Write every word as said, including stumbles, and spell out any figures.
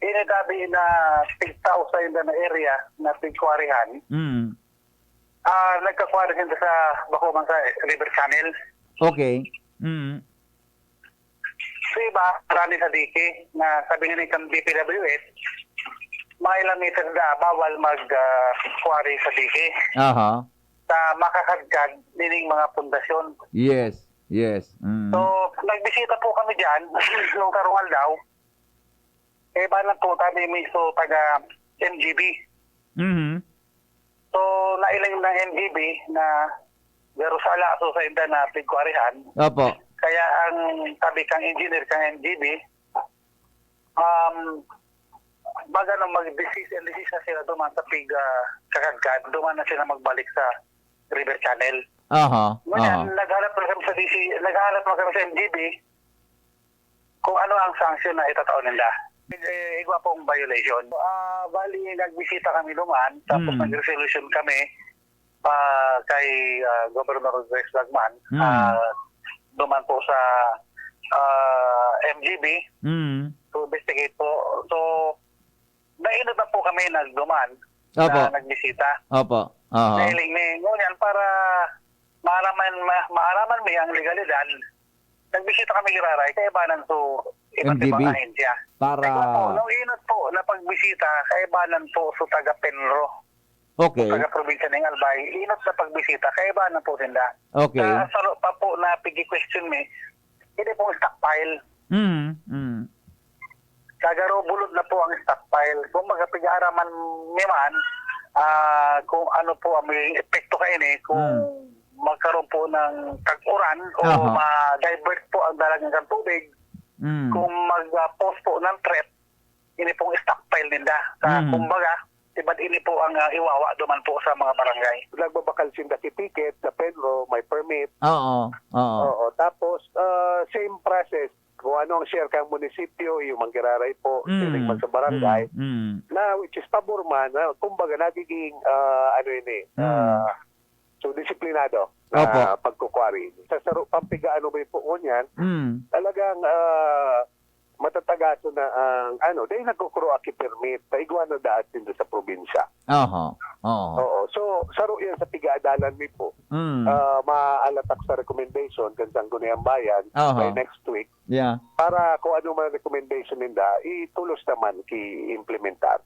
Ini tabi na tigtao sa inda na area na pigkwarihan, Mm. ah, nagkakwari sinda sa bako man sa river channel. Okay. Mm. Sa iba, marami sa dike na sabi nga ni kan D P W S, mga ilang meter da, bawal mag, ah, quarry sa dike. Aha. Sa makakadkad nining mga pundasyon. Yes, yes. Mm. So, nagbisita po kami diyan nung karong aldaw. Kaibanan po kami mismo taga M G B. Mhm. So, nailing ng M G B na garo sala so sa inda na pigkwarihan. Opo. Kaya ang sabi kang engineer kang M G B, um, baga nung mag-desist and desist na sila duman sa pig, ah, kakadkad, duman na sila magbalik sa River Channel. Aha, Ngunyan, aha. naghanap na kami sa D C, naghanap na kami sa M G B kung ano ang sanction na itatao ninda. Eh, igwa pong violation. Ah, bali, nagbisita kami duman, tapos Mm. nag-resolution kami, ah, kay, ah, Governor Grace Lagman, Mm. ah, duman po sa, ah, M G B Mm. to investigate po. So, nainot na po kami nagduman Opo. na nagbisita. Opo. Aha. Nahiling mi. Ngunyan, para maaraman, ma-, maaraman mi ang legalidad, nagbisita kami giraray, kaibanan so iba't M G B. ibang ahensya. Para Kaya po, nung inot po na pagbisita, kaibanan po so taga Penro, Okay. taga probinsya ng Albay, inot na pagbisita, kaibanan po sinda. Okay. Sa saro pa po na pigi-question mi, hindi pong stockpile. Mm, mm. Kagaro bulod na po ang stockpile. Kung magkapigaaraman mi man, ah, kung ano po ang magiging epekto kaini, kung Mm. magkaroon po ng tag-uran o Aha. ma-divert po ang dalagan ng tubig, Mm. kung mag-, ah, post po ng threat, ini pong stockpile ninda. Sa, Mm. kumbaga, iba't ini po ang, ah, iwawa duman po sa mga barangay. Nagbabakal sinda ki ticket sa Penro, may permit. Oo, oo. Oo, tapos, ah, same process. Kung ano ang share kang munisipyo, iyo man giraray po, Mm, siring man sa barangay, mm, mm. na which is pabor man, na kumbaga nagiging, ah, ano ini, Mm. ah, so disiplinado na Opo. pagkukwari. Sa saro pang pigaano ba po ngunyan, Mm. talagang, ah, matatagason na ang ano, dahil nagkukuro aki permit, paigwa na daat din sa probinsya. Aha, oo. Oo. So, saro yan sa pigaadalan mi po. Mm. Ah, maalatak sa recommendation kan Sangguniang Bayan Aha. by next week. Yeah. Para kung ano man ang recommendation ninda, itulos naman ki-implementar.